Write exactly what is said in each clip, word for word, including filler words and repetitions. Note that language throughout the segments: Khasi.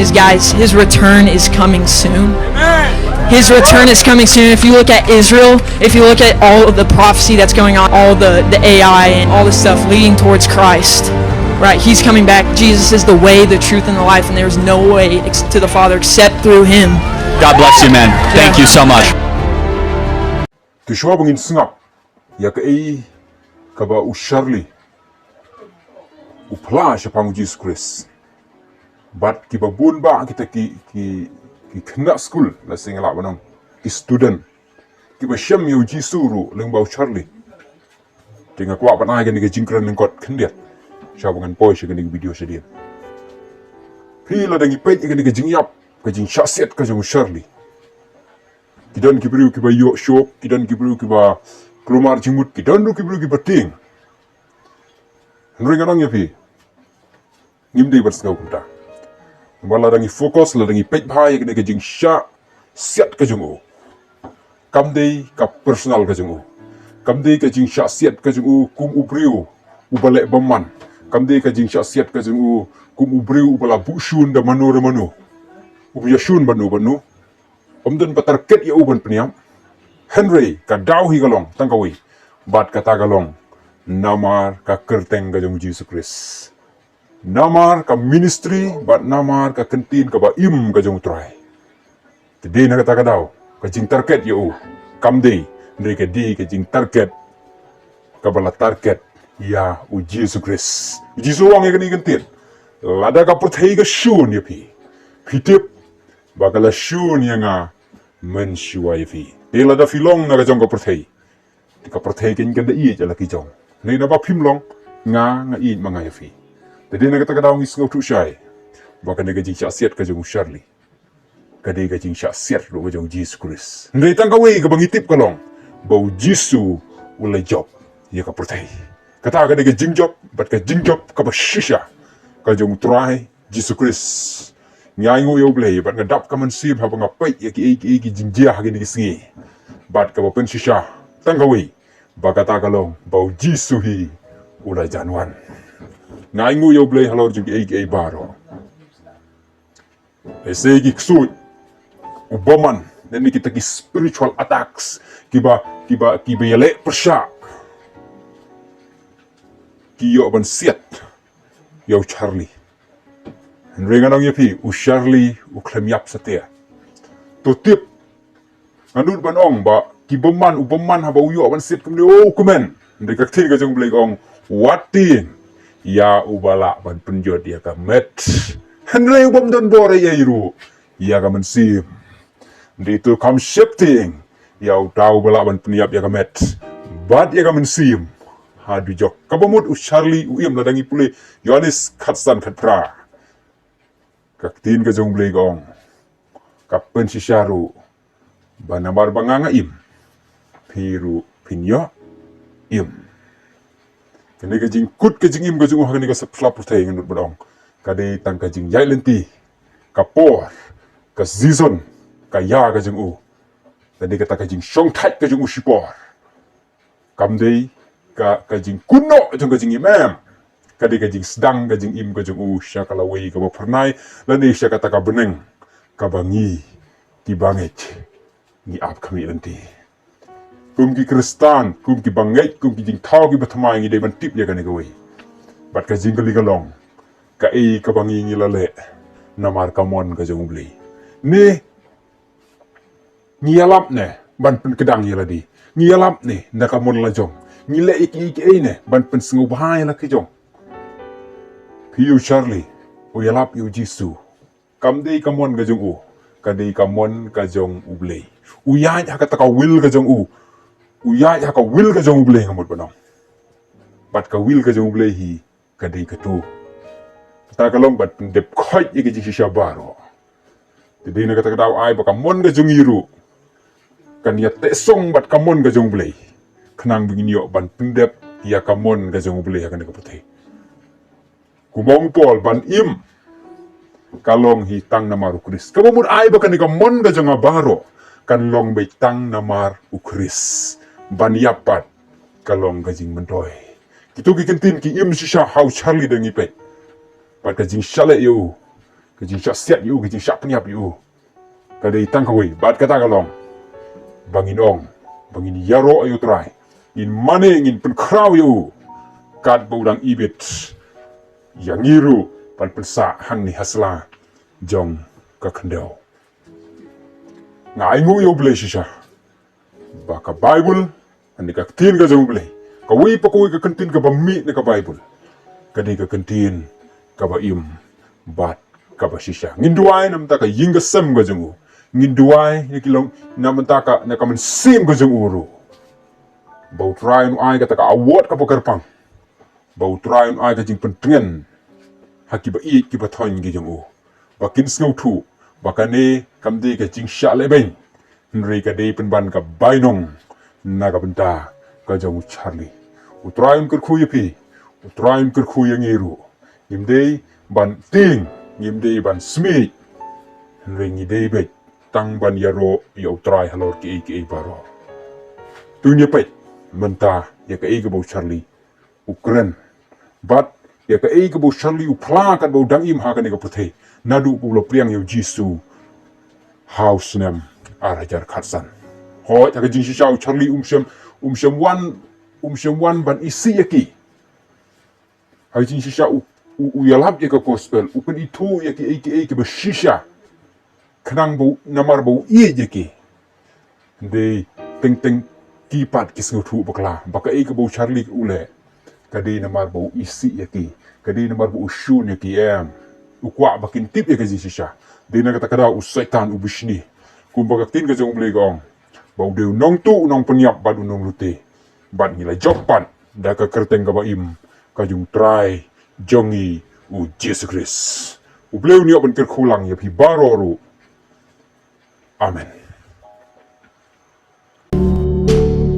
Is, guys, his return is coming soon. His return is coming soon. If you look at Israel, if you look at all of the prophecy that's going on, all the, the A I and all the stuff leading towards Christ, right? He's coming back. Jesus is the way, the truth, and the life, and there's no way ex- to the Father except through him. God bless you, man. Thank you so much. Te shuwa ba ngin sngap ïa kaei kaba u Charlie u phla shaphang u Jisu Khrist. Bad kiba bun bah kita ki ki ki khynnah skul, la sing lah ban ong, ki student kiba shem ïa u Jisu ruh lyngba u Charlie. Te nga kwah ban ai kane ka jingkren lyngkot khyndiat shuwa ba ngan poi sha kane ka video shadien. Phi, lada ngi peit ïa kane ka jingïap, ka jingshah siat ka jong u Charlie, ki don ki briew kiba ïoh shok, ki don ki briew kiba kulmar jingmut, ki don ruh ki briew kiba tieng. Hynrei ngan ong ïa phi, ngim dei ban sngew kumta. Namar lada ngi focus, lada ngi peit bha ïa kane ka jingshah siat ka jong u, kam dei ka personal ka jong u. Kam dei ka jingshah siat ka jong u kum u briew uba leh bymman. Kam dei ka jingshah siat ka jong u kum u briew uba la buh shun da mano da mano. Um ïa shun bad u bad u. Um don ba target ïa u ban pynïap. Hynrei ka daw hi ka long tang kawei. Bad kata ka long namar ka kyrteng ka jong u Jisu Khrist. Namar ka ministry bad namar ka ktien kaba im ka jong u Trai. Te dei na kata ka daw ka jingtarget ïa u kam dei, hynrei ka dei ka jingtarget kaba la target ïa u Jisu Khrist. U Jisu u ong ïa kane ka ktien, lada ka pyrthei ka shun ïa phi, phi tip ba ka la shun ïa nga mynshuwa ïa phi. Te lada phi long na ka jong ka pyrthei, te ka pyrthei kan da ïeit ïa la ki jong. Hynrei naba phim long, nga, nga ïeit ma nga ïa phi. Te dei na kata ka daw ngi sngewthuh shai ba kane ka jingshah siat ka jong u Charlie ka dei ka jingshah siat ruh ka jong u Jisu Khrist. Hynrei tang kawei kaba ngi tip ka long ba u Jisu u la jop ïa ka pyrthei. Kata ka dei ka jingjop bad ka jingjop kaba shisha ka jong u Trai Jisu Khrist. Nga ainguh ïa u Blei bad nga dap ka mynsiem haba nga peit ïa kiei kiei ki jingjia ha kine ki sngi. Bad kaba pynshisha tang kawei ba kata ka long ba u Jisu hi u la jan wan. Nga ainguh ïa u Blei halor jong kiei kiei baroh. Lehse ki ksuid, u bymman, ne kita ki spiritual attacks kiba kiba kiba ïaleh pyrshah ki ïoh ban siat ïa u Charlie. Hynrei ngan ong ïa phi, u Charlie u khlem ïap satia. To tip, nga nud ban ong ba ki bymman, u bymman haba u ïoh ban siat kumne, oh, u kmen. Hynrei ka ktien ka jong u Blei ka ong, wat tieng ïa uba lah ban pynjot ïa ka met. Hynrei u bym don bor ïa i ruh ïa ka mynsiem. Hynrei to kham sheptieng ïa uta uba lah ban pynïap ïa ka met bad ïa ka mynsiem ha dujok. Kaba mut u Charlie u im, lada ngi pule Ïoannis khatsan khatphra. Ka ktien ka jong u Blei ka ong, ka pynshisha ruh ba namar ba nga nga im, phi ruh phin ïoh im. Kane ka jingkut ka jingim ka jong u ha kane ka sla pyrthei, nga nud ban ong, ka dei tang ka jingïaid lynti, ka por, ka season, ka ïa ka jong u. Ka dei kata ka jingshongthait ka jong u shipor. Kam dei ka ka jingkut noh jong ka jingim, em. Ka dei ka jingsdang ka jingim ka jong u sha ka lawei kaba phyrnai, lane sha kata ka bneng kaba ngi kiba ngeit ngi ap khmih lynti. Kum ki Khristan, kum kiba ngeit, kum ki jingthaw kiba thymmai, ngi dei ban tip ïa kane kawei. Bad ka jingkylli ka long, kaei kaba ngi ngi la leh namar ka mon ka jong u Blei? Ne ngi ïalap ne ban pynkdang ïa lade? Ngi ïalap ne na ka mon la jong? Ngi leh ïa kiei kiei ne ban pynsngewbha ïa la ki jong? Phi, u Charlie u ïalap ïa u Jisu. Kam dei ka mon ka jong u, ka dei ka mon ka jong u Blei. U ïaid ha kata ka will ka jong u. U ïaid ha ka will ka jong u Blei, nga mut ban ong. Bad ka will ka jong u Blei hi ka dei katu. Kata ka long ban pyndep khoit ïa ka jingshisha baroh. Te dei na kata ka daw ai ba ka mon ka jong ngi ruh kan ïa teh song bad ka mon ka jong u Blei, khnang ba ngin ïoh ban pyndep ïa ka mon ka jong u Blei ha kane ka pyrthei. Kumba ong u Paul, ban im ka long hi tang namar u Khrist. Kaba mut ai ba kane ka mon ka jong nga baroh kan long beit tang namar u Khrist. Ban ïap pat ka long ka jingmyntoi. Kito ki kyntien ki im shisha ha u Charlie da ngi peit. Bad ka jingshah leh ïa u Ka jingshah siat ïa u, ka jingshah pynïap ïa u, ka dei tang kawei, bad kata ka long ba ngin ong, ba ngin ïaroh ïa u Trai, ngin mane, ngin pynkhraw ïa u, katba u dang ibit ïa ngi ruh ban pynsah hangne ha sla jong ka khyndew. Nga ainguh ïa u Blei shisha ba ka Baibl, kane ka ktien ka jong u Blei, kawei pa kawei ka kyntien kaba mih na ka Baibl, ka dei ka kyntien kaba im bad kaba shisha. Ngin duwai na bynta ka ïing ka sem ka jong u. Ngin duwai na ki long, na bynta ka, na ka mynsiem ka jong u ruh, ba u Trai un ai kata ka award kaba kyrpang, ba u Trai un ai ka jingpyntngen ha kiba ïeit kiba thoiñ ki jong u, ba kin sngewthuh ba kane kam dei ka jingshah lehbeiñ, hynrei ka dei pynban ka bainong na ka bynta ka jong u Charlie. U Trai un kyrkhu ïa phi, u Trai un kyrkhu ïa ngi ruh. Ngim dei ban tieng, ngim dei ban smit, hynrei ngi dei beit tang ban ïaroh ïa u Trai halor kiei kiei baroh. To ngin ïa peit mynta ïa kaei kaba u Charlie u kren, bad ïa kaei kaba u Charlie u phla katba u dang im ha kane ka pyrthei, naduh ba u la pdiang ïa u Jisu ha u snem ar hajar khatsan. Hooid, ha ka jingshisha u Charlie um shym, um shym wan, um shym wan ban isih ïa ki. Ha ka jingshisha u, u, u ïalap ïa ka gospel, u pynithuh ïa kiei kiei kiba shisha, khnang ba u, namar ba u ïeit ïa ki. Hynrei teng teng ki pat ki sngewthuh bakla ba kaei kaba u Charlie u leh, ka dei namar ba u isih ïa ki, ka dei namar ba u shun ïa ki, em. U kwah ba kin tip ïa ka jingshisha. Dei na kata ka daw u Soitan u bishni, kumba ka ktien ka jong u Blei ka ong, ba u dei u nongtuh, u nongpynïap bad u nonglute. Bad ngi la jop pat da ka kyrteng kaba im ka jong u Trai jong ngi u Jisu Khrist. U Blei un ïoh ban kyrkhu lang ïa phi baroh ruh. Amen.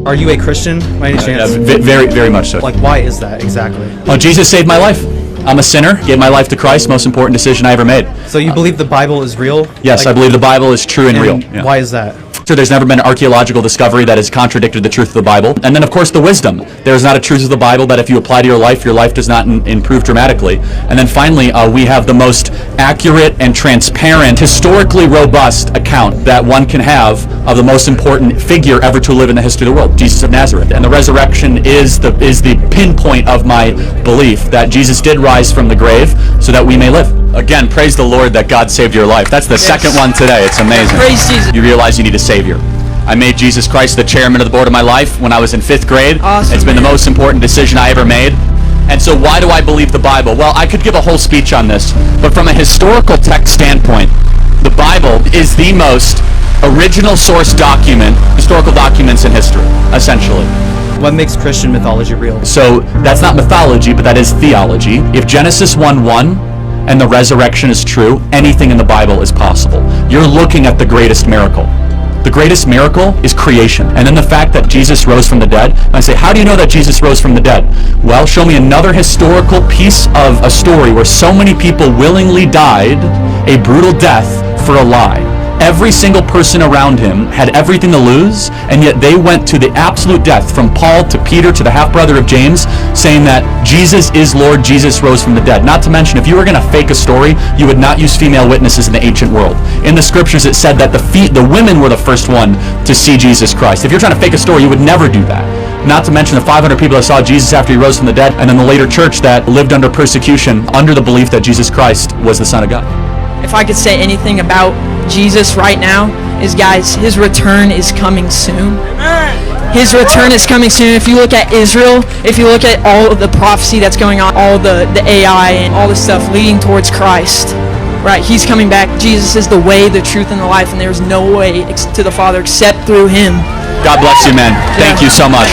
Are you a Christian by any Uh, chance? v- very, very much so. Like, why is that exactly? Oh, Jesus saved my life. I'm a sinner, gave my life to Christ, most important decision I ever made. So you believe the Bible is real? Yes, Like, I believe the Bible is true and real. and Yeah. Why is that? So there's never been an archaeological discovery that has contradicted the truth of the Bible. And then, of course, the wisdom. There is not a truth of the Bible that if you apply to your life, your life does not in- improve dramatically. And then finally, uh, we have the most accurate and transparent, historically robust account that one can have of the most important figure ever to live in the history of the world, Jesus of Nazareth. And the resurrection is the is the pinpoint of my belief that Jesus did rise from the grave so that we may live. Again, praise the Lord that God saved your life. That's the second one today. It's amazing. Praise Jesus. You realize you need a savior. I made Jesus Christ the chairman of the board of my life when I was in fifth grade. Awesome, It's been the man. most important decision I ever made. And so, why do I believe the Bible? Well, I could give a whole speech on this, but from a historical text standpoint, the Bible is the most original source document, historical documents in history, essentially. What makes Christian mythology real? So, that's not mythology, but that is theology. If Genesis one one and the resurrection is true, anything in the Bible is possible. You're looking at the greatest miracle. The greatest miracle is creation. And then the fact that Jesus rose from the dead, and I say, "How do you know that Jesus rose from the dead?" Well, show me another historical piece of a story where so many people willingly died a brutal death for a lie. Every single person around him had everything to lose, and yet they went to the absolute death, from Paul to Peter to the half brother of James, saying that Jesus is Lord, Jesus rose from the dead. Not to mention, if you were going to fake a story, you would not use female witnesses in the ancient world. In the scriptures, it said that the, fe- the women were the first one to see Jesus Christ. If you're trying to fake a story, you would never do that. Not to mention the five hundred people that saw Jesus after he rose from the dead, and then the later church that lived under persecution under the belief that Jesus Christ was the Son of God. If I could say anything about Jesus right now, is, guys, his return is coming soon. His return is coming soon. If you look at Israel, if you look at all of the prophecy that's going on, all the, the A I and all the stuff leading towards Christ, right? He's coming back. Jesus is the way, the truth, and the life, and there's no way ex- to the Father except through him. God bless you, man. Thank Yeah. you so much.